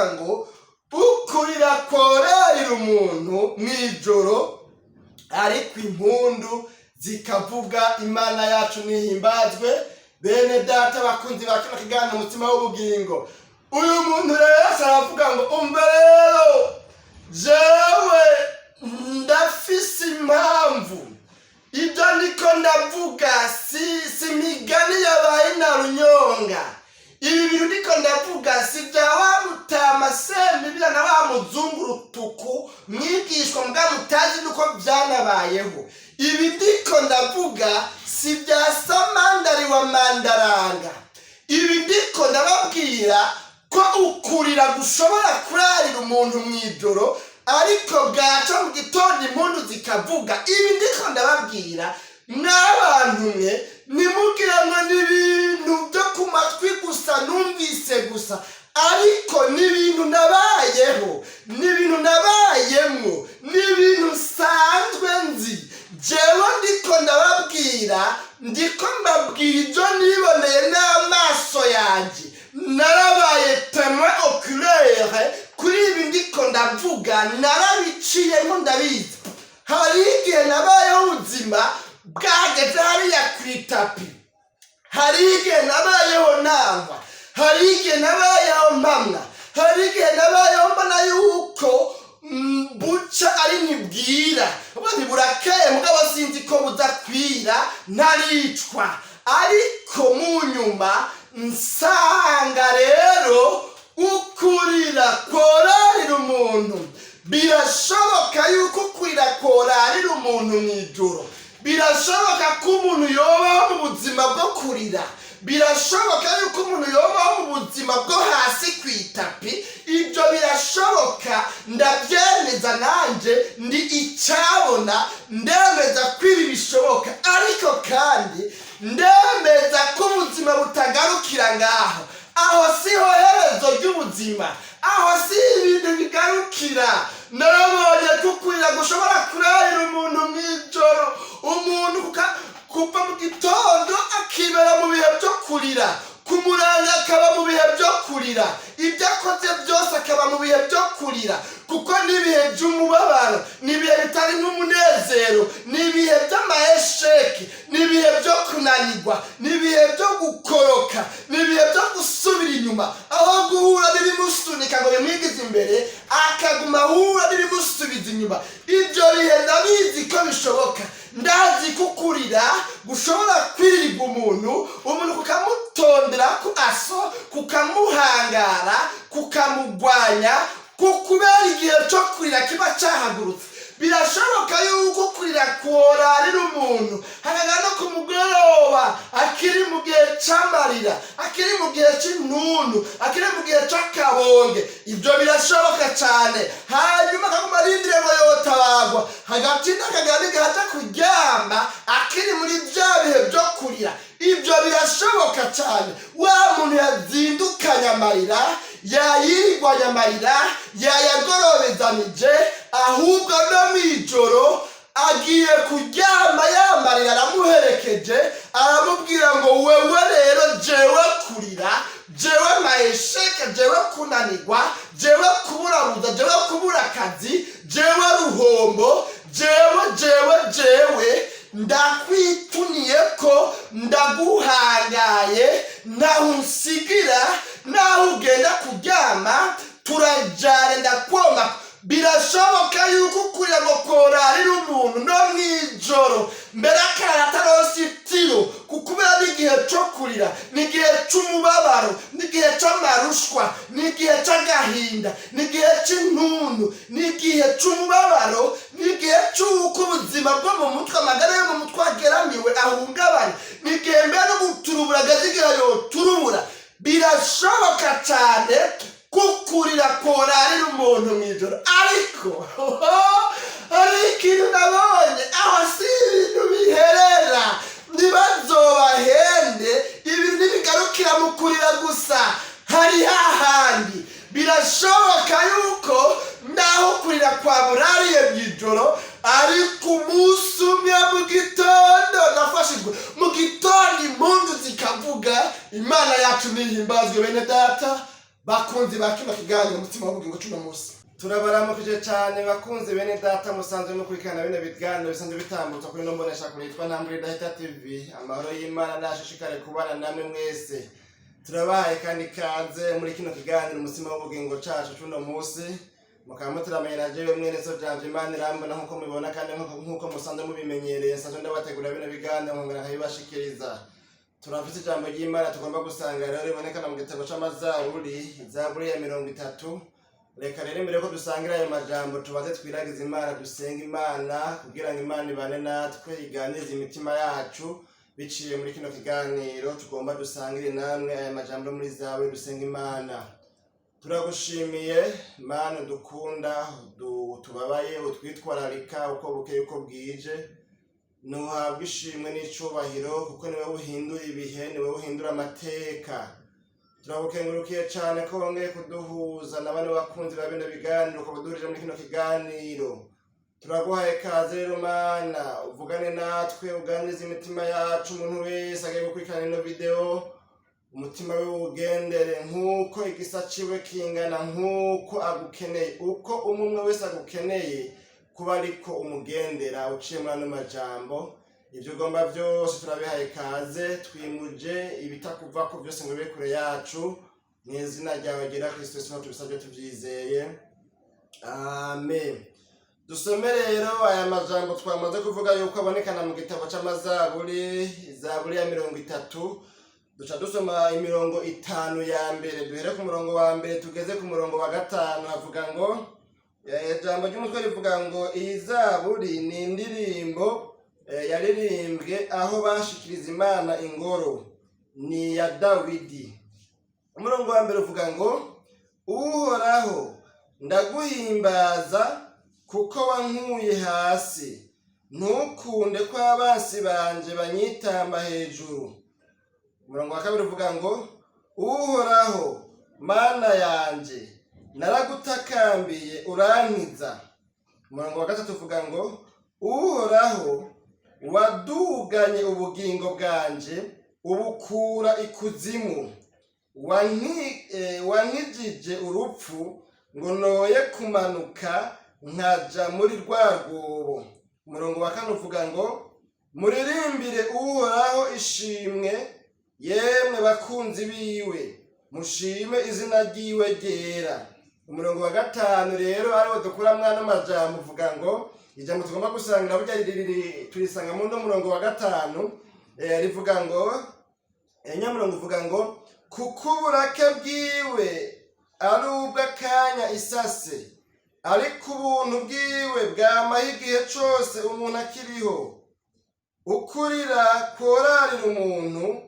Aravuga ngo ukurira korarira umuntu mu ijoro, ariko impundu zikavuga. Imana yacu nihimbazwe. Bene Data bakunzi ba kino kiganiro Umutima w'Ubugingo, uyu muntu rero aravuga ngo: "Umve rero, jewe ndafise impamvu. Ibyo ndiko ndavuga si imigani yabaye na runyonga. Ibi bintu ndiko ndavuga si bya wa mutama Semibira na wa muzungu rutuku mwigishwa mbwa mutazi nuko byanabayeho. Ibi ndiko ndavuga si bya Samandari wa Mandaranga. Ibi ndiko ndababwira ko ukurira gushobora kurarira umuntu mu ijoro, ariko bwaca mu gitondo impundu zikavuga. Ibi ndiko ndababwira, mw'abantu mwe, ntimugire ngo ni ibintu byo ku matwi gusa numvise gusa, ariko ni ibintu nabayeho, ni ibintu nabayemwo, ni ibintu nsanzwe nzi. Jewe ndiko ndababwira, ndiko mbabwira ibyo niboneye n'amaso yanjye. Narabaye témoin oculaire kuri ibi ndiko ndavuga, narabiciyemo, ndabizi. Hari igihe nabayeho ubuzima bwageze hariya ku itapi, hari igihe nabayeho nangwa, hari igihe nabayeho mpamwa, hari igihe nabayeho mbona yuko buca ari ntibwira, ubwo ntiburakeye, mugabo sinzi ko buza kwira ntaricwa. Ariko mu nyuma nsanga rero ukurira korarira umuntu, birashoboka yuko ukurira korarira umuntu mu ijoro. Birashoboka ko umuntu yobaho mu buzima bwo kurira, birashoboka yuko umuntu yobaho mu buzima bwo hasi ku itapi. Ibyo birashoboka, ndabyemeza, nanjye ndi icyabona, ndemeza ko ibi bishoboka. Ariko kandi ndemeza ko ubuzima butagarukira ngaho. Aho siho herezo ry'ubuzima, aho si ibintu bigarukira. Narabonye ko ukurira gushobora kurarira umuntu mu ijoro, umuntu kuva mu gitondo akibera mu bihe byo kurira, kumuranga akaba mu bihe byo kurira, ibyo akoze byose akaba mu bihe byo kurira, kuko ni ibihe by'umubabaro, ni ibihe bitari nk'umunezero, ni ibihe by'ama échecs, ni ibihe byo kunanirwa, ni ibihe byo gukoroka, ni ibihe byo gusubira inyuma. Aho guhura n'ibimusunika ngo bimwigize imbere, akaguma ahura n'ibimusubiza inyuma. Ibyo bihe ndabizi ko bishoboka. Ndazi ko ukurira gushobora kwirirwa umuntu, umuntu kukamutondera ku aso, kukamuhangara, kukamugwanya, kukubera igihe cyo kurira kiba cyahagurutse. Birashoboka yuko kurira korarira umuntu, hakagana no ku mugoroba akiri mu gihe c'amarira, akiri mu gihe c'intuntu, akiri mu gihe c'akabonge. Ibyo birashoboka cyane. Hanyuma akaguma arindiriye ngo yotabagwa, hagatinda akagana n'igihe aja kuryama akiri muri bya bihe byo kurira. Ibyo birashoboka cyane. Wa muntu yazindukanye amarira, yayirigwanye amarira, yayagorobezanije, ahubwo no mu ijoro agiye kuryama yamarira aramuherekeje, aramubwira ngo: "Wewe rero, jewe kurira, jewe ma échecs, jewe kunanirwa, jewe kuburabuza, jewe kubura akazi, jewe ruhombo, jewe, jewe, jewe ndakwituniye ko ndaguhangaye, ntaho unsigira, naho ugenda kuryama turajyana, ndakwoma." Birashoboka yuko ukurira ngo korarira umuntu no mu ijoro, mbere akara ataronse itiro, kukubera n'igihe cyo kurira, n'igihe c'umubabaro, n'igihe c'amarushwa, n'igihe c'agahinda, n'igihe c'intuntu, n'igihe c'umubabaro, n'igihe c'uko ubuzima bwo mu mutwe, amagara yo mu mutwe ageramiwe, ahungabanye, n'igihe mbere no guturubura ageze igihe yoturubura. Birashoboka cyane kukurira korarira umuntu mu ijoro. Ariko hari ikintu nabonye: aho si ibintu biherera. Ntibazobahende, ibintu ntibigarukira mu kurira gusa. Hari hahandi birashoboka yuko naho kurira kwa burariye mu ijoro, ariko umunsi umwe mu gitondo, nafashijwe, mu gitondo impundu zikavuga. Imana yacu nihimbazwe. Bene Data bakunzi ba kino kiganiro Umutima w'Ubugingo, Bakunzi ba kino kiganiro Umutima w'Ubugingo cuno munsi, turabaramukije cyane. Bakunzi bene Data musanzwe mukurikirana bino biganiro bisanzwe bitambutsa kuri ino mboneshakure yitwa Ntambwe Idahita TV, amahoro y'Imana nashishikare kubana namwe mwese. Turabahaye kandi ikaze muri kino kiganiro Umutima w'Ubugingo cacu cuno munsi. Mukaba muturamenye na jewe mwene so Janvier Imana irambona. Nk'uko mubibona kandi nk'uko musanzwe mubimenyereye, nsanzwe ndabategura bino biganiro nkongera nkabibashikiriza. Turafite ijambo ry'Imana tugomba gusanga rero ribonekana mu gitabo c'Amazaburi, Zaburi ya 30. Reka rero imbere ko dusangira ayo majambo tubanze twiragize Imana, dusenga Imana kugira ngo Imana ibane natwe, iganirize imitima yacu biciye muri kino kiganiro tugomba dusangire namwe aya majambo yo muri Zaburi. Dusenga Imana. Turagushimiye Mana dukunda, tubabaye, utwitwararika uko bukeye uko bwije. Ntuhabwa ishimwe n'icubahiro kuko niwe uhindura ibihe, niwe uhindura amateka. Turagukengurukiye cyane ko wongeye kuduhuza na bano bakunzi ba bino biganiro, ukaba uduhurije muri kino kiganiro. Turaguhaye kaze rero Mana, uvugane natwe, uganirize imitima yacu. Umuntu wese agiye gukurikirana ino video, umutima we uwugendere nk'uko igisa ciwe kingana, nk'uko agukeneye, uko umwe umwe wese agukeneye kuba ariko umugendera uciye muri ano majambo. Ibyo ugomba byose turabihaye kaze, twimuje ibitakuvako byose ngo bibe kure yacu. Mu izina ryawe ryera Kristo Yesu tubisabye tubyizeye, amen. Dusome rero aya majambo twamaze kuvuga yuko abonekana mu gitabo c'Amazaburi, Zaburi ya 30. Duca dusoma imirongo itanu ya mbere. Duhere ku murongo wa mbere tugeze ku murongo wa gatanu. Havuga ngo ijambo ry'umutwe rivuga ngo: "Iyi zaburi ni indirimbo yaririmbwe aho bashikiriza Imana ingoro, ni iya Dawidi." Umurongo wa mbere uvuga ngo: "Uhoraho, ndaguhimbaza kuko wankuye hasi, ntukunde ko abansi banje banyitamba hejuru." Umurongo wa kabiri uvuga ngo: "Uhoraho Mana yanje, naragutakambiye urankiza." Umurongo wa gatatu uvuga ngo: "Uhoraho, waduganye ubugingo bwanje ubukura ikuzimu, wankijije urupfu ngo noye kumanuka nkaja muri rwa rwobo." Umurongo wa kane uvuga ngo: "Muririmbire Uhoraho ishimwe, yemwe bakunzi biwe, mushime izina ryiwe ryera." Umurongo wa gatanu rero ariwo dukuramwo ano majambo uvuga ngo, ijambo tugomba gusangira burya turisanga muri uno murongo wa gatanu, rivuga ngo nyamurongo uvuga ngo: "Kuko uburake bwiwe ari ubw'akanya isase, ariko ubuntu bwiwe bwamaho igihe cose umuntu akiriho. Ukurira kworarira umuntu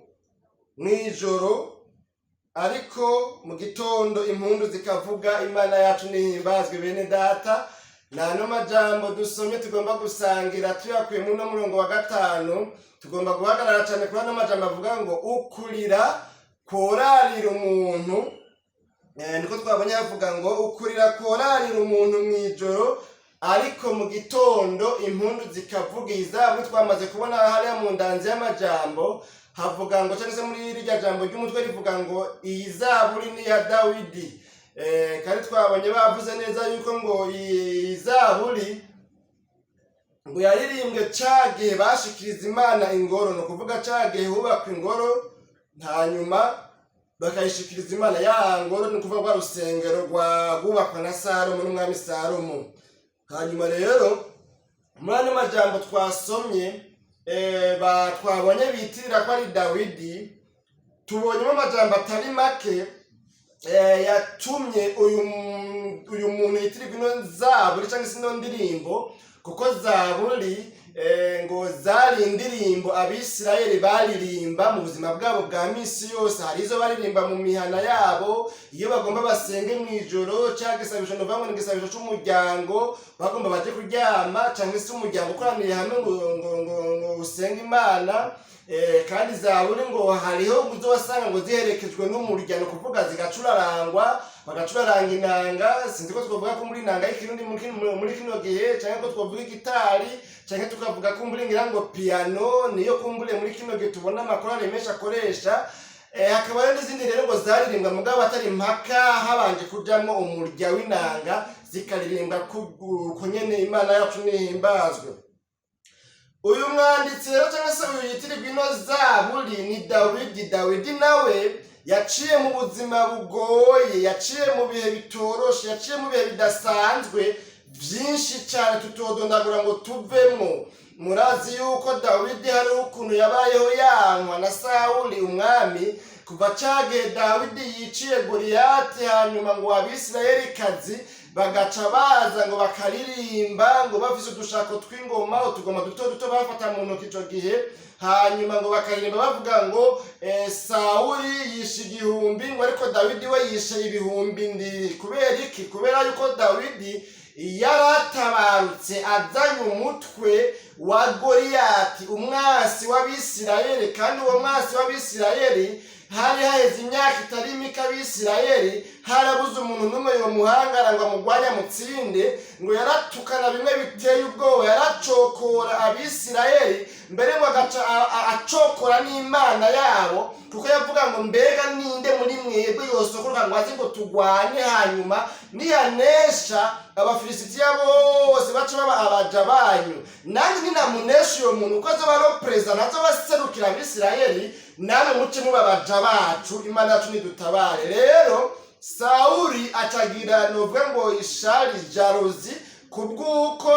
mw'ijoro, ariko mu gitondo impundu zikavuga. Imana yacu nihimbazwe." Bene Data, nano majambo dusomye tugomba gusangira tuyakuye muri uno murongo wa gatanu. Tugomba guhagarara cyane kuri ano majambo avuga ngo: "Ukurira kworarira umuntu." Niko twabonye havuga ngo: "Ukurira korarira umuntu mw'ijoro, ariko mu gitondo impundu zikavuga." Iyi zaburi twamaze kubona hariya mu ndanzi y'amajambo havuga ngo, cyangwa se muri rirya jambo ry'umutwe rivuga ngo: "Iyi zaburi ni iya Dawidi." Kandi twabonye bavuze neza yuko ngo iyi zaburi ngo yaririmbwe ca gihe bashikiriza Imana ingoro, ni ukuvuga ca gihe hubakwa ingoro, hanyuma bakayishikiriza Imana ya ngoro, ni ukuvuga rwa rusengero rwubakwa na Salomo, n'umwami Salomo. Hanyuma rero muri ano majambo twasomye, twabonye bitirira ko ari Dawidi, tubonyemo amajambo atari make yatumye uyu muntu yitirirwa ino zaburi cyangwa se ino ndirimbo, kuko zaburi ngo zari indirimbo Abisirayeli baririmba mu buzima bwabo bwa misi yose. Hari izo baririmba mu mihana yabo iyo bagomba basenge mu ijoro, cyangwa igisabisho, ndavuga ngo ni igisabisho c'umuryango, bagomba baje kuryama, cyangwa se umuryango ukoraniye hamwe ngo usenge Imana. Kandi zaburi ngo hariho uzo wasanga ngo ziherekejwe n'umurya, ni ukuvuga zigacurarangwa, bagacuraranga inanga. Sinzi ko twavuga ko muri inanga y'ikirundi muri kino gihe, cyangwa ko twavuga igitari, cyangwa tukavuga ko muri ngira ngo piano, niyo kumbure muri kino gihe tubona amakorali menshi akoresha. Hakaba rero n'izindi rero ngo zaririmbwa mugabo atari impaka, habanje kujamwo umurya w'inanga, zikaririmbwa ku nyene. Imana yacu nihimbazwe. Uyu mwanditsi rero, cyangwa se uyu yitirirwa ino zaburi, ni Dawidi. Dawidi nawe yaciye mu buzima bugoye, yaciye mu bihe bitoroshe, yaciye mu bihe bidasanzwe byinshi cyane tutodondagura ngo tuvemo. Murazi yuko Dawidi hari ukuntu yabayeho yankwa na Sawuli umwami, kuva cagihe Dawidi yiciye Goliyati, hanyuma ngo Abisirayelikazi bagaca baza ngo bakaririmba, ngo bafise udushako tw'ingoma, utugoma duto duto bafata mu ntoki ico gihe, hanyuma ngo bakaririmba bavuga ngo Sawuli yishe 1000, ngo ariko Dawidi we yishe 7000. Kubera iki? Kubera yuko Dawidi yaratabarutse azanye umutwe wa Goliyati, umwasi w'Abisirayeli. Kandi uwo mwasi w'Abisirayeli, hari haheze imyaka itari mike Abisirayeli harabuze umuntu n'umwe yomuhangara ngo amugwanye, amutsinde. Ngo yaratukana bimwe biteye ubwoba, yaracokora Abisirayeli, mbere ngo agaca acokora n'Imana yabo, kuko yavuga ngo: "Mbega ninde muri mwebwe yosokoroka ngo aze ngo tugwane, hanyuma niyanesha Abafilisitiya bose baca baba abaja banyu? Nanjye ninamunesha uyo muntu, uko azoba ari perezida, nazoba aserukira Abisirayeli, namwe muce muba abaja bacu." Imana yacu nidutabare. Rero Sawuli acagira, novuga ngo ishari, jalousie, kubw'uko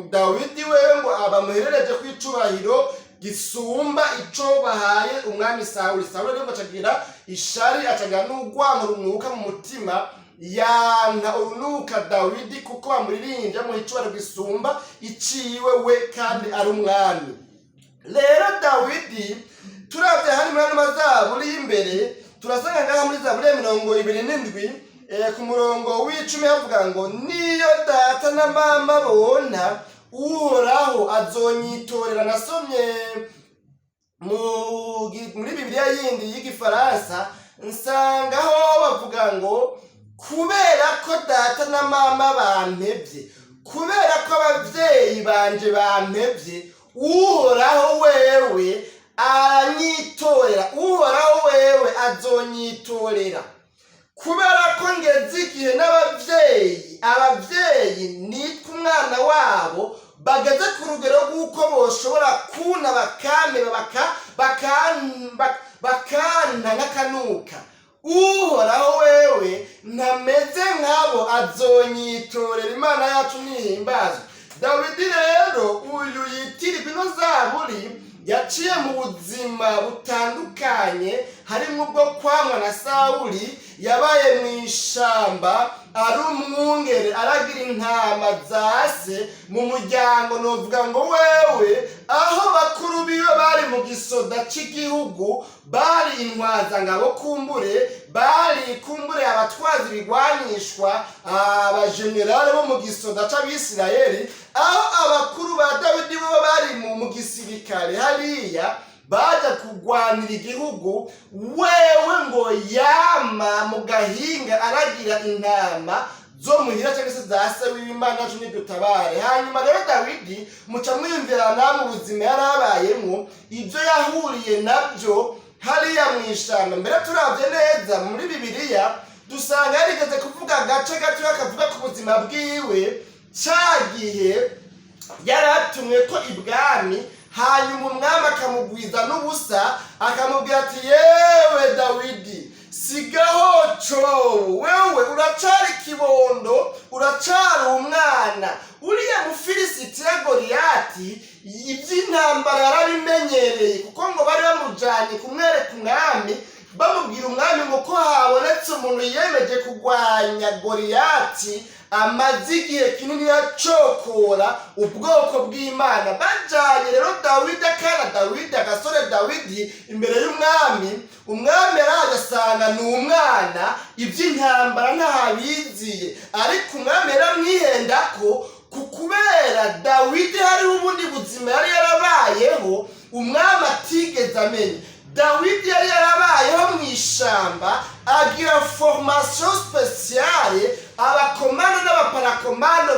Dawidi wewe ngo abamuherereje ku icubahiro gisumba ico bahaye umwami Sawuli. Sawuli rero ngo acagira ishari, acagira n'urwango rumwuka mu mutima, yanka urunuka Dawidi kuko bamuririmbye amuha icubahiro gisumba iciwe we kandi ari umwami. Rero Dawidi, turavye hano muri ano mazaburi y'imbere, turasanga ngaha muri Zaburi ya 27, ku murongo w'10 havuga ngo: "Niyo data na mama bona, Uhoraho azonyitorera." Nasomye muri Bibiliya yindi y'igifaransa, nsangaho bavuga ngo: "Kubera ko data na mama bampevye, kubera ko abavyeyi banje bampevye, Uhoraho wewe aranyitorera, Uhoraho wewe azonyitorera. Kubera ko ngeze igihe n'abavyeyi, abavyeyi nitwa umwana wabo, bageze ku rugero rw'uko boshobora kuna bakameba bakanta nk'akanuka, Uhoraho wewe ntameze nkabo, azonyitorera." Imana yacu nihimbazwe. Dawidi rero uyu yitirirwa ino zaburi yaciye mu buzima butandukanye, harimo ubwo kwangwa na Sawuli. Yabaye mu ishamba ari umwungere, aragira intama za se mu muryango. Novuga ngo wewe, aho bakuru biwe bari mu gisoda cy'igihugu, bari intwazangabo, kumbure bari kumbure abatwazi ibigwanishwa, abajenerali bo mu gisoda c'Abisirayeli, aho abakuru ba Dawidi bo bari mu gisirikare hariya baja kugwanira igihugu, wewe ngo yama mu gahinga aragira intama zo muhira cyangwa se za se w'Imana yacu nidutabare. Hanyuma rero Dawidi, muca mwiyumvira namwe ubuzima yari abayemwo, ibyo yahuriye nabyo hariya mu ishamba. Mbere turavye neza muri Bibiliya, dusanga yarigeze kuvuga agace gato kavuga ku buzima bwiwe, ca gihe yaratumwe ko ibwami, hanyuma umwami akamugwiza n'ubusa, akamubwira ati: "Yewe Dawidi, sigaho cobo, wewe uracari kibondo, uracari umwana. Uriya Mufilisitiya Goliyati iby'intambara yarabimenyereye," kuko ngo bari bamujanye kumwereka umwami, bamubwira umwami ngo ko habonetse umuntu yiyemeje kurwanya Goliyati amaze igihe kinini yacokora ubwoko bw'Imana. Bajanye rero Dawidi, akana Dawidi, agasore Dawidi, imbere y'umwami. Umwami yaraje asanga ni umwana, iby'intambara ntabiziye, ariko umwami yaramwihenda ko ku kubera Dawidi hariho ubundi buzima yari yarabayeho umwami atigeze amenya. Dawidi yari yarabayeho mu ishamba, agira formation spéciale abakomando n'abaparakomando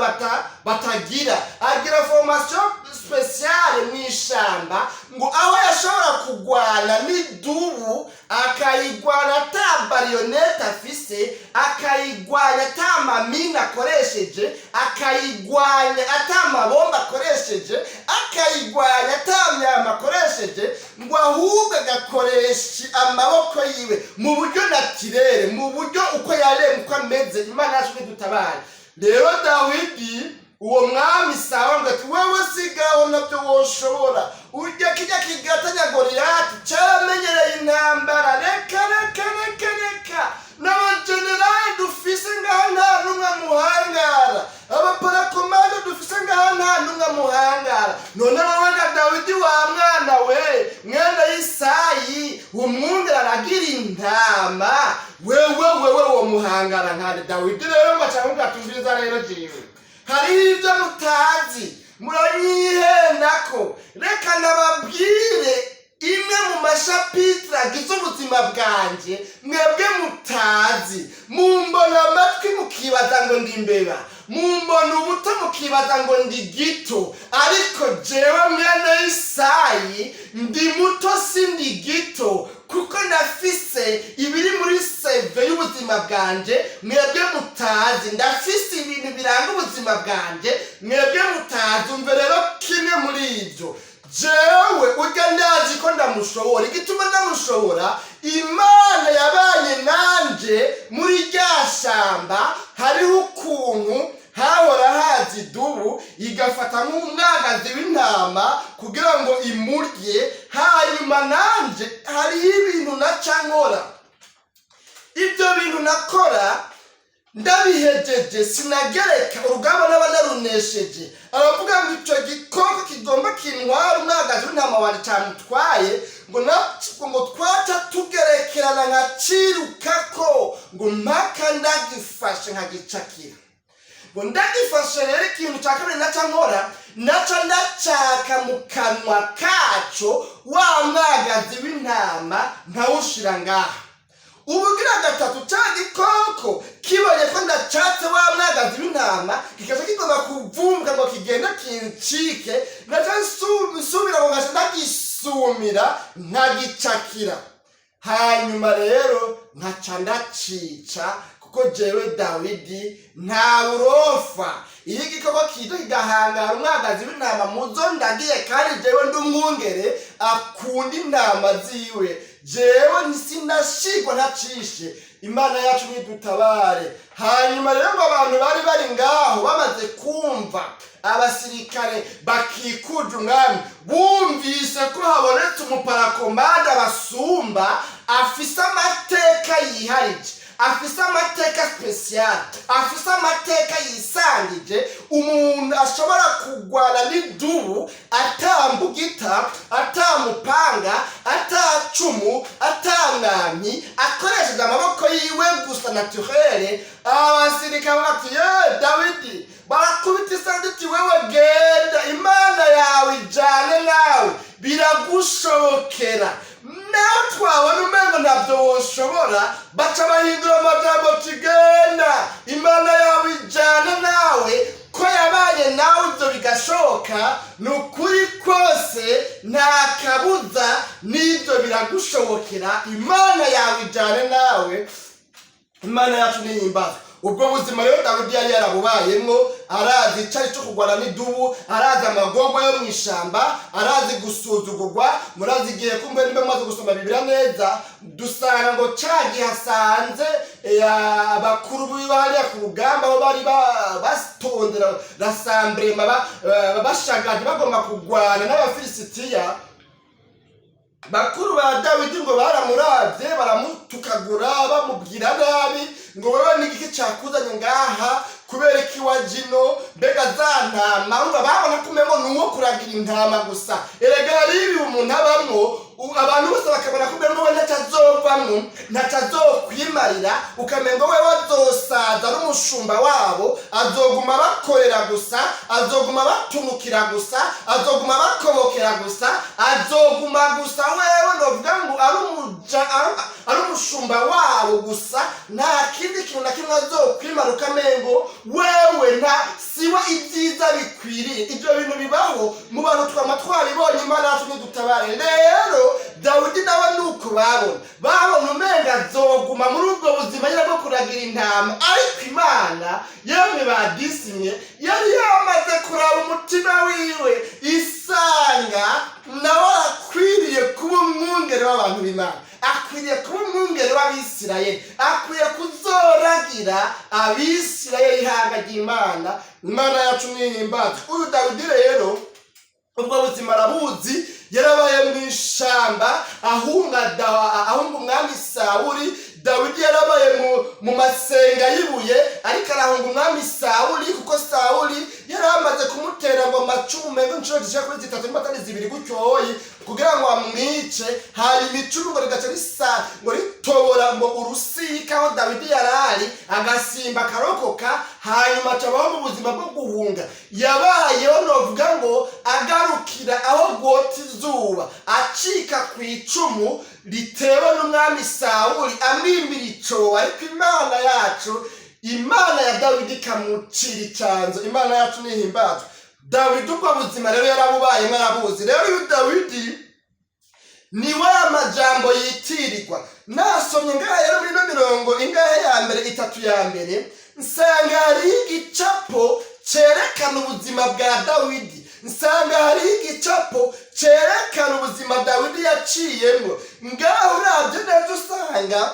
batagira, agira formation spéciale abajenerali b'intwazangabo batagira. spéciale mu ishamba, ngo aho yashobora kugwana n'idubu, akayigwana ata baïonnette afise, akayigwanya ata ma mines akoresheje, akayigwanya ata mabomba akoresheje, akayigwanya ata myama akoresheje, ngo ahubwo agakoresha amaboko yiwe mu buryo naturel, mu buryo uko yaremwe, uko ameze. Imana yacu ntidutabare. Rero Dawidi, uwo mwami Sawa, ngo ati: "Wewe sigaho, nabyo woshobora. Urya kijya kigatanya Goriyati caramenyereye intambara. Reka, reka, reka, reka, n'abajenerali dufise ngaha nta n'umwe amuhangara, abaparakomande dufise ngaha nta n'umwe amuhangara. None wowe na Dawidi, wa mwana we, mwene Yisayi, umwungere aragira intama, wewe wewe womuhangara nkande?" Dawidi rero ngo aca atumviriza: "Rero jewe hariho ibyo mutazi, muranyihendako. Reka nababwire imwe mu ma chapitres agize ubuzima bwanjye mwebwe mutazi. Mumbona amatwi mukibaza ngo ndi imbeba, mumbona ubuto mukibaza ngo ndi gito, ariko jewe mwene Isayi ndi muto, si ndi gito, kuko nafise ibiri muri CV y'ubuzima bwanje mwebwe mutazi. Ndafise ibintu biranga ubuzima bwanje mwebwe mutazi. Umve rero kimwe muri ibyo: jewe urya ndazi ko ndamushobora. Igituma ndamushobora, Imana yabanye nanje muri rya shamba. Hariho ukuntu hahora haza idubu igafata nk'umwagazi w'intama kugira ngo imurye. Hanyuma nanje hariho ibintu naca nkora. Ibyo bintu nakora ndabihejeje, sinagereka urugamba n'aba narunesheje." Aravuga ngo icyo gikoko kigomba kintwara umwagazi w'intama wanje camutwaye, ngo ngo twaca tugerekerana, nkacirukako ngo mpaka ndagifashe, nkagicakira. Ngo ndagifashe rero, ikintu cya kabiri naca nkora, naca ndacaka mu kanwa kaco wa mwagazi w'intama, nkawushira ngaha. Ubugira gatatu, ca gikoko kibonye ko ndacatse wa mwagazi w'intama, kikaca kigomba kuvumbuka ngo kigende kincike, naca nsubira ngo nkaca ndagisumira, nkagicakira. Hanyuma rero nkaca ndacica, kuko jewe Dawidi nta burofa. Iyo igikoko kije kigahangara umwagazi w'intama muzo ndagiye, kandi jewe ndi umwungere akunda intama ziwe, jewe sinashigwa ntacishe. Imana yacu nidutabare." Hanyuma rero ngo abantu bari bari ngaho bamaze kumva, abasirikare bakikuje umwami bumvise ko habonetse umuparakomande basumba, afise amateka yiharije, afise amateka spécial, afise amateka yisangije, umuntu ashobora kugwana n'idubu atambugita, atamupanga, atacumu, atamwamyi, akoresheje amaboko yiwe gusa naturel. Abasirikare bati: "Ye Dawidi!" Barakubita isanditi: "Wewe genda, Imana yawe ijane nawe, biragushobokera. Nawe twabona umengo ntabyo woshobora." Baca bahindura amajambo: "Tugenda, Imana yawe ijane nawe, ko yabaye nawe ibyo bigashoboka, ni ukuri kose nta kabuza n'ibyo biragushobokera. Imana yawe ijane nawe." Imana yacu nihimbaza. Ubwo buzima rero Dawidi yari yarabubayemwo, arazi icari cyo kurwana n'idubu, arazi amagorwa yo mu ishamba, arazi gusuzugurwa. Murazi igihe kumbe nimba mumaze gusoma Bibiliya neza, dusanga ngo ca gihe asanze abakuru biwe hariya ku rugamba, aho bari batondera rassemblement, bashagaje bagomba kurwana n'Abafilisitiya, bakuru ba Dawidi ngo baramuravye, baramutukagura, bamubwira nabi ngo: "Wewe ni igiki cakuzanye ngaha? Kubera iki wajino? Mbega za ntama?" Urumva babona ko umengo ni uwo kuragira intama gusa. Erega hari ibi umuntu abamwo, abantu bose bakabona ko umengo we ntaco azovamwo, ntaco azokwimarira, ukamengo wewe azosaza ari umushumba wabo, azoguma bakorera gusa, azoguma batumukira gusa, azoguma bakobokera gusa, azoguma gusa wewe novuga ngo ari umushumba wabo gusa, nta kindi kintu na kimwe azokwimara, ukamengo wewe nta si Siwe ibyiza bikwiriye. Ibyo bintu bibaho mu bantu, twama twabibonye. Imana yacu nidutabare. Rero Dawidi nawe nuko babona umenga azoguma muri ubwo buzima nyine bwo kuragira intama, ariko Imana, yemwe badisimye, yari yamaze kuraba umutima wiwe, isanga nawe akwiriye kuba umwungere w'abantu b'Imana, akwiriye kuba umwungere w'Abisirayeli, akwiye kuzoragira Abisirayeli, ihanga ry'Imana. Imana yacu nihimbazwe. Uyu Dawidi rero ubwo buzima arabuzi. Yarabaye mu ishamba ahunga umwami Sawuli. Dawidi yarabaye mu masenga y'ibuye, ariko arahunga umwami Sawuli, kuko Sawuli yari amaze kumutera ngo amacumu, ngo inshuro zishika kuri zitatu nimba atari zibiri gutyoyi, kugira ngo amwice. Hanyuma icumu ngo rigaca risa ngo ritobora ngo urusika aho Dawidi yarari, agasimba akarokoka. Hanyuma acabaho mu buzima bwo guhunga. Yabayeho, novuga ngo agarukira aho rwota izuba, acika ku icumu ritewe n'umwami Sawuli, amwimbira icobo. Ariko Imana yacu, Imana ya Dawidi, ikamucira icyanzo. Imana yacu nihimbazwe. Dawidi ubwo buzima rero yarabubayemo, arabuzi. Rero uyu Dawidi niwe amajambo yitirirwa. Nasomye ngaha rero muri ino mirongo ingahe ya mbere, itatu ya mbere, nsanga hariho igicapo cyerekana ubuzima bwa Dawidi, nsanga hariho igicapo cyerekana ubuzima Dawidi yaciyemo. Ngaho urabye neza, usanga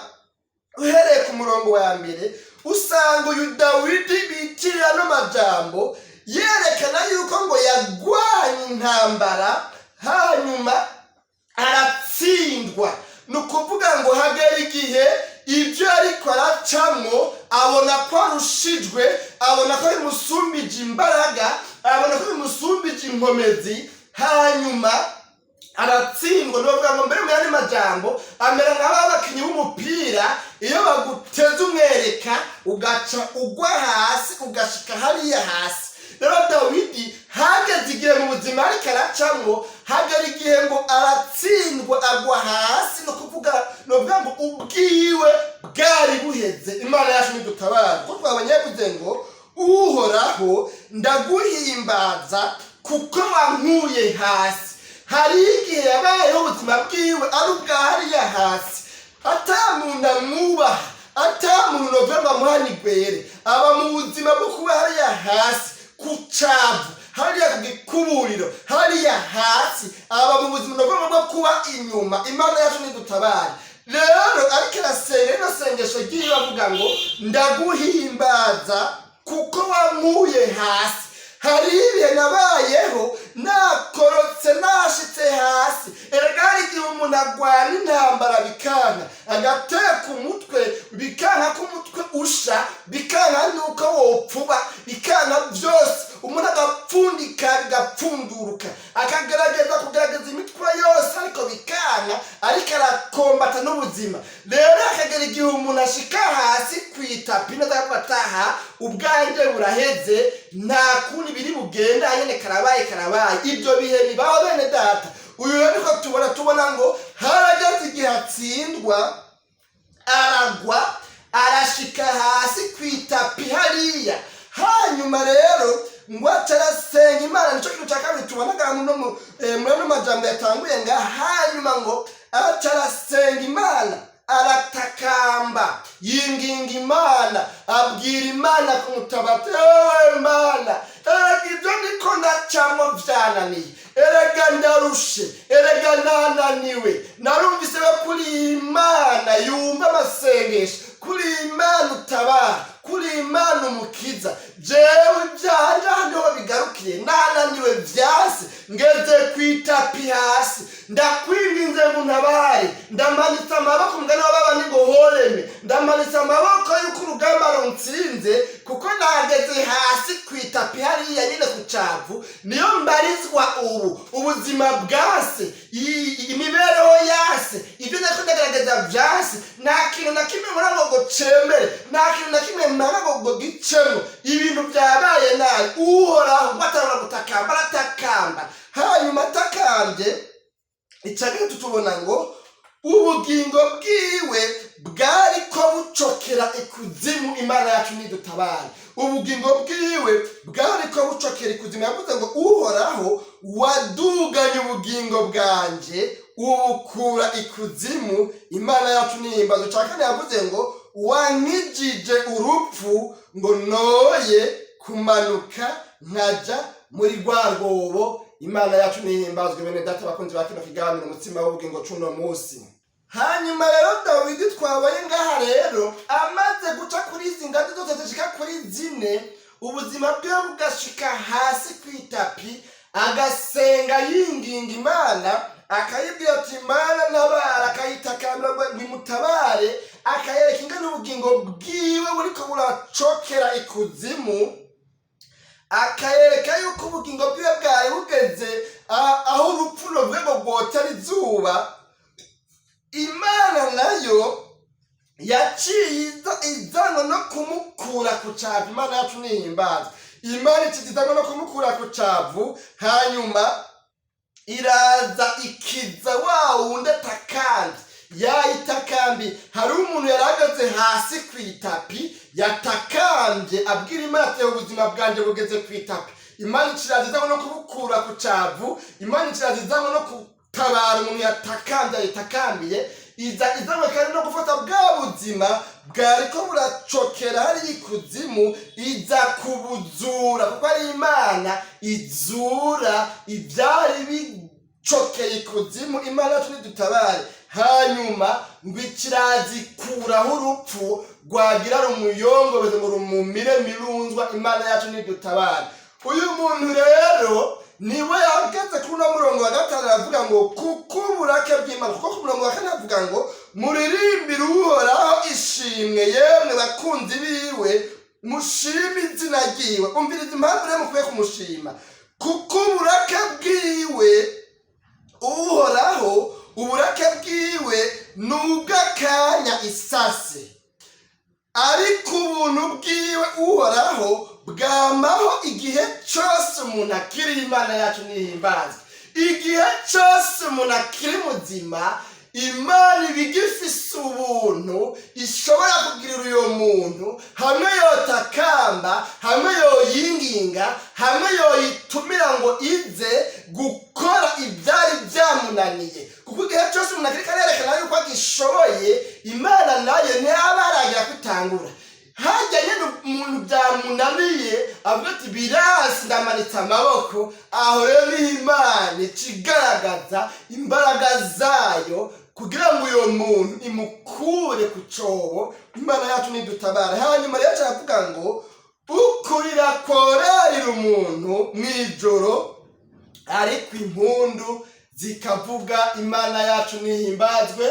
uhereye ku murongo wa mbere, usanga uyu Dawidi bitirira ano majambo yerekana yuko ngo yagwanye intambara, hanyuma aratsindwa. Ni ukuvuga ngo hagera igihe ibyo ariko aracamwo abona ko arushijwe, abona ko bimusumbije imbaraga, abona ko bimusumbije inkomezi, hanyuma aratsindwa. Ni bavuga ngo mbere, mu yandi majambo, amera nk'aba bakinnyi b'umupira, iyo baguteze umwereka ugaca ugwa hasi, ugashika hariya hasi. Rero Dawidi hageze igihe mu buzima ariko aracamwo, hagera igihe ngo aratsindwa, agwa hasi. Ni ukuvuga ngo ubwiwe bwari buheze. Imana yacu nidutabara, kuko twabonye yavuze ngo: "Uhoraho, ndaguhimbaza kuko wankuye hasi." Hari igihe yabayeho ubuzima bwiwe ari ubwa hariya hasi, ata muntu amwubaha, ata muntu novuga ngo amuhanigwere, aba mu buzima bwo kuba hariya hasi ku cavu, hariya ku gikuburiro, hariya hasi, aba mu buzima novuga bwo kuba inyuma. Imana yacu nidutabare. Rero ariko arasenga rino sengesho ryiwe, avuga ngo: "Ndaguhimbaza kuko wankuye hasi." Hari ibihe nabayeho nakorotse, nashitse hasi. Erega hari igihe umuntu agwana intambara bikanka, agateka umutwe bikanka ko umutwe usha, bikanka nuko wopfuba, bikanka byose, umuntu agapfundika bigapfunduruka, akagerageza kugerageza imitwe yose ariko bikanka, ariko arakombata n'ubuzima. Rero akagera igihe umuntu ashika hasi ku itapi neza, akavuga ataha ubwanjye buraheze, nta kundi biri bugenda nyene, karabaye karabaye. Ibyo bihe bibaho, bene data. Uyu rero niko tubona ngo harageze igihe atsindwa, aragwa, arashika hasi ku itapi hariya. Hanyuma rero ngo aca arasenga Imana. Nicyo kintu cya kabiri tubonaga muri ano majambo yatanguye nga. Hanyuma ngo aca arasenga Imana, aratakamba, yinginga Imana, abwira Imana kumutabata: "Ewe Mana, erega ibyo ndiko ndacamo vyananiye, erega ndarushe, erega nananiwe. Narumvise ko kuri Imana yumva amasengesho, kuri Imana utabara, kuri Imana umukiza. Jewe ibyanje aha niho bigarukiye, nananiwe, vyase, ngeze ku itapi hasi. Ndakwinginze ngo untabare. Ndamanitse amaboko, umugani w'ababandi ngo horeme, ndamanitse amaboko yuko urugamba runtsinze, kuko nageze hasi ku itapi hariya nyine ku cavu, niyo mbarizwa ubu. Ubuzima bwase, imibereho yase, ibyo nako ndagerageza vyase, nta kintu na kimwe mbona ngo cemere, nta kintu na kimwe mbona ngo gicemo, ibintu byabaye nabi. Uhoraho." Ngo atarabura gutakamba, aratakamba. Hanyuma atakambye, icya gatatu tubona ngo Ubugingo bwiwe bwari ko bucokera ikuzimu. Imana yacu nidutabare. Ubugingo bwiwe bwari ko bucokera ikuzimu. Yavuze ngo: "Uhoraho, waduganye ubugingo bwanje, ubukura ikuzimu." Imana yacu nihimbazwe. Cya kane yavuze ngo: "Wankijije urupfu, ngo noye kumanuka nkaja muri rwa rwobo." Imana yacu nihimbazwe. Bene data, bakunzi ba kino kiganiro Umutsima w'Ubugingo c'uno munsi, hanyuma rero Dawidi twabaye ngaha rero amaze guca kuri izi ngazi zose zishika kuri zine, ubuzima bwiwe bugashika hasi ku itapi, agasenga yinginga Imana, akayibwira ati: "Imana, ntabara", akayitakambira ngo nimutabare, akayereka ingene ubugingo bwiwe buriko buracokera ikuzimu, akayereka yuko ubugingo bwiwe bwari bugeze aho urupfu ruvuge ngo rwotera izuba. Imana nayo yaciye izanwa no kumukura ku cavu. Imana yacu nihimbaza. Imana iciza izanwa no kumukura ku cavu, hanyuma iraza ikiza wa wundi atakambye, yayitakambi. Hari umuntu yari ahagaze hasi ku itapi, yatakambye abwira Imana ati: "Ubuzima bwanjye bugeze ku itapi." Imana ikiraza izanwa no kubukura ku cavu. Imana ikiraza izanwa no gutabara umuntu yatakambye, yayitakambiye. Iza izanwe kandi no gufata bwa buzima bwariko buracokera hariya ikuzimu, iza kubuzura, kuko ari Imana izura ibyari bicokeye ikuzimu. Imana yacu nidutabare. Hanyuma ngo ikirazikuraho urupfu rwagira rumuyongobeze ngo rumumire mirunzwa. Imana yacu nidutabare. Uyu muntu rero niwe yageze kuri uno murongo wa gatanu, aravuga ngo: "Kuko uburake bw'Imana", kuko ku murongo wa kane avuga ngo: "Muririmbire Uhoraho ishimwe, yemwe bakunzi biwe, mushime izina ryiwe." Umviriza impamvu rero mukwiye kumushima: kuko uburake bwiwe Uhoraho, uburake bwiwe ni ubw'akanya isase, ariko ubuntu bwiwe Uhoraho bwamaho igihe cyose umuntu akiri. Imana yacu nihimbazwe. Igihe cyose umuntu akiri muzima, Imana iba igifise ubuntu ishobora kugirira uyo muntu, hamwe yotakamba, hamwe yoyinginga, hamwe yoyitumira ngo ize gukora ibyari byamunaniye, kuko igihe cyose umuntu akiriko arerekana yuko agishoboye, Imana nayo ntiyaba aragira kwitangura. Hajya nyine umuntu byamunaniye, avuga ati: "Birasi, ndamanitse amaboko." Aho rero niho Imana ikigaragaza imbaraga zayo kugira ngo uyo muntu imukure ku cobo. Imana yacu nidutabara. Hanyuma rero caravuga ngo: "Ukurira korarira umuntu mw'ijoro, ariko impundu zikavuga." Imana yacu nihimbazwe.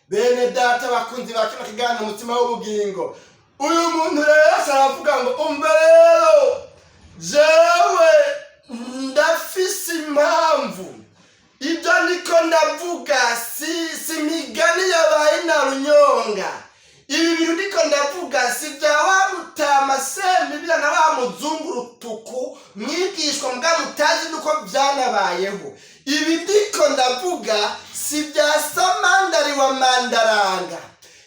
Bene data, bakunzi ba kino kiganiro Umutima w'Ubugingo, uyu muntu rero aravuga ngo: "Umva rero, jewe ndafise impamvu. Ibyo ndiko ndavuga si imigani yabaye na runyonga. Ibi bintu ndiko ndavuga si bya wa mutama Semibira na wa muzungu rutuku mwigishwa mbwa mutazi nuko byanabayeho. Ibi ndiko ndavuga si bya Samandari wa Mandaranga.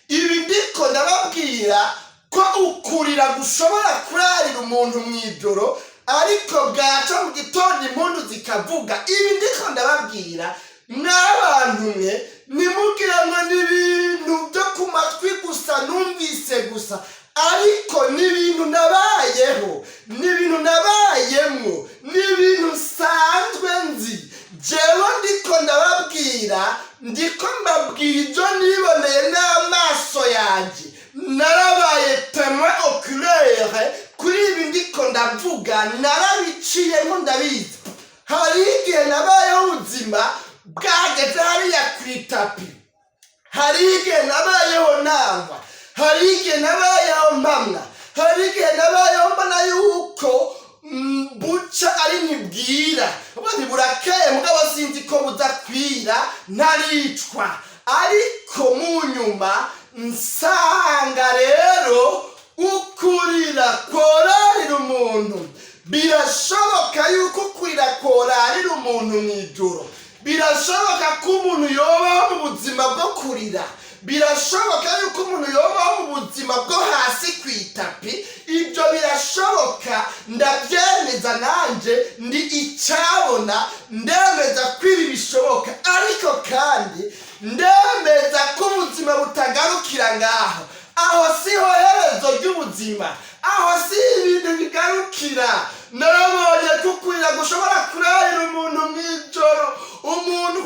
Ibi ndiko ndababwira ko ukurira gushobora kurarira umuntu mu ijoro, ariko bwaca mu gitondo impundu zikavuga. Ibi ndiko ndababwira, mw'abantu mwe, nimubwire ngo ni ibintu byo ku matwi gusa numvise gusa, ariko ni ibintu nabayeho, ni ibintu nabayemwo, ni ibintu nsanzwe nzi. Jewe ndiko ndababwira, ndiko mbabwira ibyo niboneye n'amaso yanjye. Narabaye témoin oculaire kuri ibi ndiko ndavuga, narabiciyemo, ndabizi. Hari igihe nabayeho ubuzima bwageze hariya ku itapi, hari igihe nabayeho nangwa, hari igihe nabayeho mpamwa, hari igihe nabayeho mbona yuko buca ari ntibwira, ubwo ntiburakeye, mugabo sinzi ko budakwira, ntaricwa. Ariko mu nyuma nsanga rero ukurira korarira umuntu, birashoboka yuko ukurira korarira umuntu mu ijoro." Birashoboka ko umuntu yobaho mu buzima bwo kurira, birashoboka yuko umuntu yobaho mu buzima bwo hasi ku itapi. Ibyo birashoboka, ndabyemeza, nanjye ndi icyabona, ndemeza ko ibi bishoboka. Ariko kandi ndemeza ko ubuzima butagarukira ngaho. Aho siho herezo ry'ubuzima, aho si ibintu bigarukira. Narabonye ko kurira gushobora kurarira umuntu mu ijoro, umuntu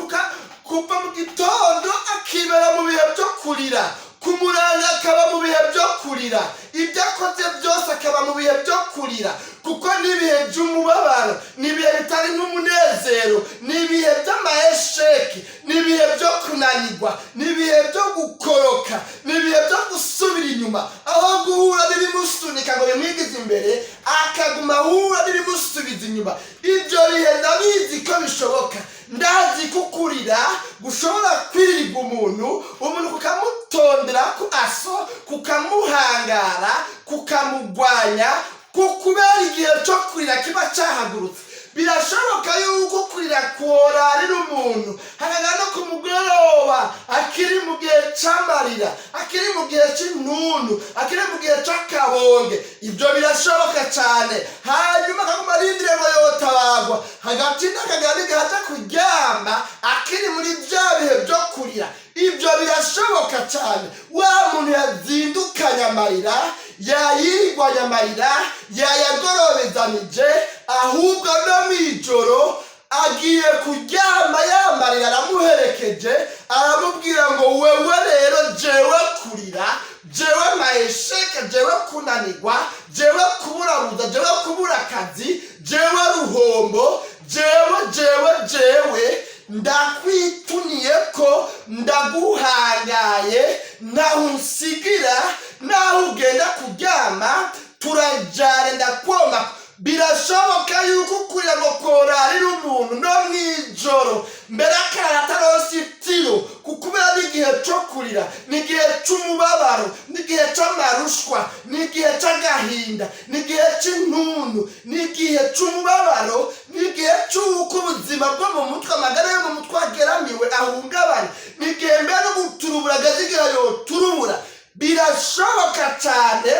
kuva mu gitondo akibera mu bihe byo kurira, kumuranga akaba mu bihe byo kurira, ibyo akoze byose akaba mu bihe byo kurira, kuko ni ibihe by'umubabaro, ni ibihe bitari nk'umunezero, ni ibihe by'ama échecs, ni ibihe byo kunanirwa, ni ibihe byo gukoroka, ni ibihe byo gusubira inyuma. Aho guhura n'ibimusunika ngo bimwigize imbere, akaguma ahura n'ibimusubiza inyuma. Ibyo bihe ndabizi ko bishoboka. Ndazi ko kurira gushobora kwirirwa umuntu, umuntu kukamutondera ku aso, kukamuhangara, kukamugwanya, kubera igihe cyo kurira kiba cyahagurutse. Birashoboka yuko kurira kworarira umuntu, hakagana no ku mugoroba akiri mu gihe c'amarira, akiri mu gihe c'intuntu, akiri mu gihe c'akabonge. Ibyo birashoboka cyane. Hanyuma akaguma arindiriye ngo yotabagwa, hagati n'akagana igihe aja kuryama akiri muri bya bihe byo kurira. Ibyo birashoboka cyane. Wa muntu yazindukanye amarira, yayirwanya amarira, yayagorobezanije, ahubwo no mu ijoro agiye kuryama yamarira aramuherekeje, aramubwira ngo: "Wewe rero, jewe kurira, jewe ma échecs, jewe kunanirwa, jewe kuburabuza, jewe kubura akazi, jewe ruhombo, jewe, jewe, jewe ndakwituniye ko ndaguhangaye, ntaho unsigira, naho ugenda kuryama turajyane, ndakwoma." Birashoboka yuko ukurira ngo korarira umuntu no mu ijoro, mbere akara ataronse itiro, kubera n'igihe cyo kurira, n'igihe cy'umubabaro, n'igihe cy'amarushwa, n'igihe cy'agahinda, n'igihe cy'intuntu, n'igihe cy'umubabaro, n'igihe cy'uko ubuzima bwo mu mutwe, amagara yo mu mutwe ageramiwe, ahungabanye, n'igihe mbere no guturubura ageze igihe yoturubura. Birashoboka cyane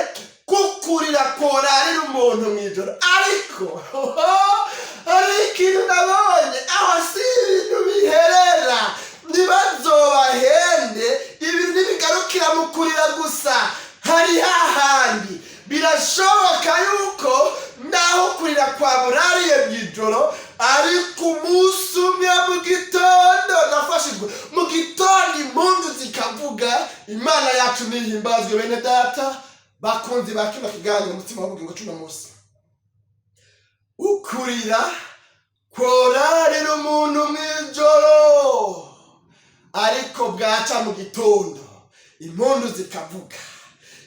kukurira korarira umuntu mu ijoro. Ariko hari ikintu nabonye: aho si ibintu biherera. Ntibazobahende, ibintu ntibigarukira mu kurira gusa. Hari hahandi birashoboka yuko naho kurira kwa burariye mu ijoro, ariko umunsi umwe mu gitondo, nafashijwe, mu gitondo impundu zikavuga. Imana yacu nihimbazwe. Bene data, bakunzi ba kino kiganiro Umutima w'Ubugingo cuno munsi, ukurira korarira umuntu mu ijoro, ariko bwaca mu gitondo impundu zikavuga.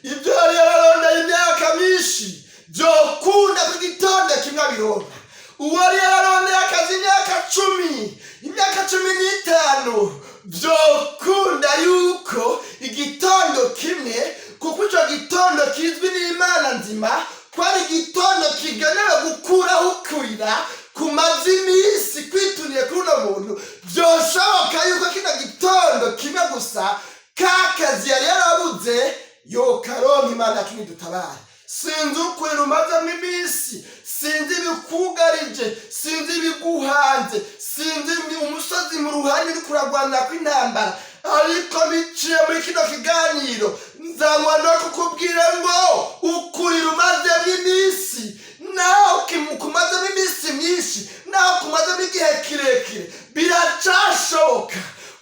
Ibyo yari yararondeye imyaka myinshi byokunda ku gitondo kimwe abironka. Uwo yari yararondeye akazi imyaka 10, imyaka 15, byokunda yuko igitondo kimwe, kuko icyo gitondo kizwi n'Imana nzima ko ari igitondo kigenewe gukuraho ukurira kumaze iminsi kwituniye kuri uno muntu, byoshoboka yuko kino gitondo kimwe gusa ka kazi yari yarabuze yokaronka. Imana yacu nidutabare. Sinzi ukurira umazemo iminsi, sinzi ibikugarije, sinzi ibiguhanze, sinzi umusozi mu ruhande uri kuragwanira kw'intambara, ariko biciye muri kino kiganiro nzanywa no kukubwira ngo ukurira umazemo iminsi, naho kumazemo iminsi myinshi, naho kumazemo igihe kirekire, biracashoboka.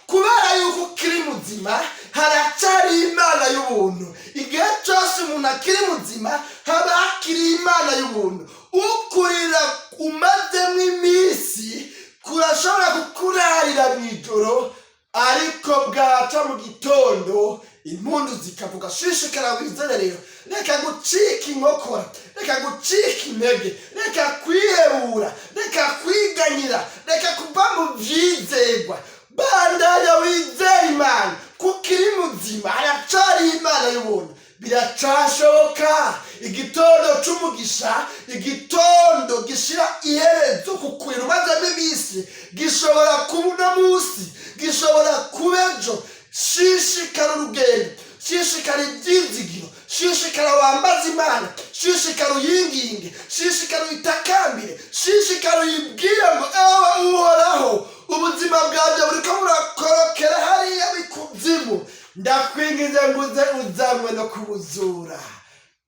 Kubera yuko ukiri muzima, haracari Imana y'ubuntu. Igihe cyose umuntu akiri muzima, haba hakiri Imana y'ubuntu. Ukurira umazemo iminsi kurashobora kukurarira mu ijoro, ariko bwaca mu gitondo impundu zikavuga. Shishikara wizere rero, reka gucika inkokora, reka gucika intege, reka kwihebura, reka kwiganyira, reka kuva mu byizegwa. Bandanya wizere Imana, kuko iri muzima, haracari Imana y'ubuntu. Biracashoboka. Igitondo c'umugisha, igitondo gishira iherezo ku kurira umazemo iminsi, gishobora kuba uno munsi, gishobora kuba ejo. Shishikara urugendo, shishikara ibyizigiro, shishikara wambaze Imana, shishikara uyinginge, shishikara uyitakambire, shishikara uyibwire ngo: "Ewe Uhoraho, ubuzima bwanjye buriko burakorokera hariya bikuzimu, ndakwingize ngo uze uzanywe no kubuzura."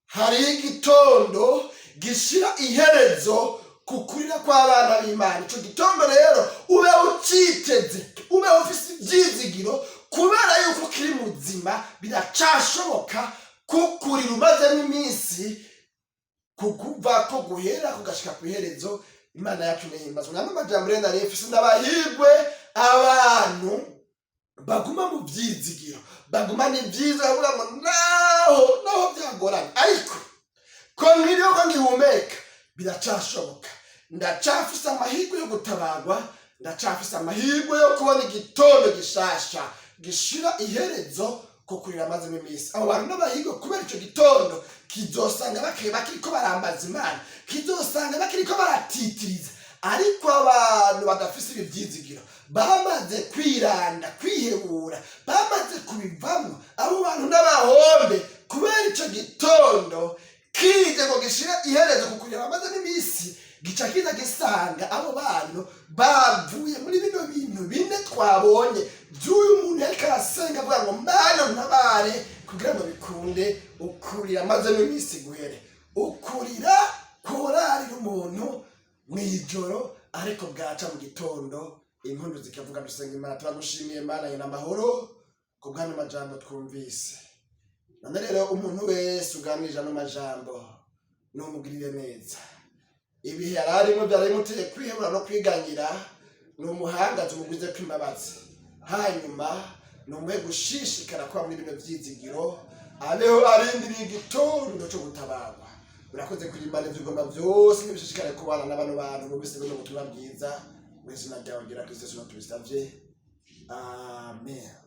Hari igitondo gishira iherezo ku kurira kw'abana b'Imana. Ico gitondo rero ube uciteze, ube ufise ivyizigiro, kubera yuko ukiri muzima, biracashoboka kukurira umazemo iminsi kukuva ko guhera kugashika ku iherezo. Imana yacu nihimbazwa. Namwe amajambo rero nari mfise, ndabahirwe abantu baguma mu vyizigiro, bagumana ibyiza, bavuga ngo naho byagorana, ariko ko nkiriho, ko ngihumeka, biracashoboka, ndacafise amahirwe yo gutabarwa, ndacafise amahirwe yo kubona igitondo gishasha gishira iherezo ko kurira amazemo iminsi. Abo bantu n'abahirwe, kubera ico gitondo kizosanga bakiriko barambaza Imana, kizosanga bakiriko baratitiriza. Ariko abantu badafise ibi vyizigiro, bamaze kwiranda, kwihebura, bamaze kubivamo, abo bantu n'abahombe, kubera ico gitondo kije ngo gishire iherezo ku kurira bamaze n'iminsi, gica kiza gisanga abo bantu bavuye muri bino bintu bine twabonye by'uyu muntu yariko arasenga avuga ngo: "Mana, ntabare," kugira ngo bikunde ukurira amazemo iminsi guhere. Ukurira korarira umuntu mw'ijoro, ariko bwaca mu gitondo impundu zikavuga. Dusenga Imana. Turagushimiye Mana yena amahoro ku bw'ano majambo twumvise. None rero umuntu wese uganirije ano majambo, numugirire neza. Ibihe yari arimo byari bimuteye kwihebura no kwiganyira, ni umuhanga tumugwize kw'imbabazi, hanyuma ni umuhe gushishikara kuba muri bino vyizigiro, abeho arindiriye igitondo co gutabarwa. Urakoze kuri Imana, ivyo ugomba vyose nibishishikare kubana na bano bantu bumvise buno butumwa bwiza. Mu izina ryawe ryera Kristo Yesu tubisavye, amen.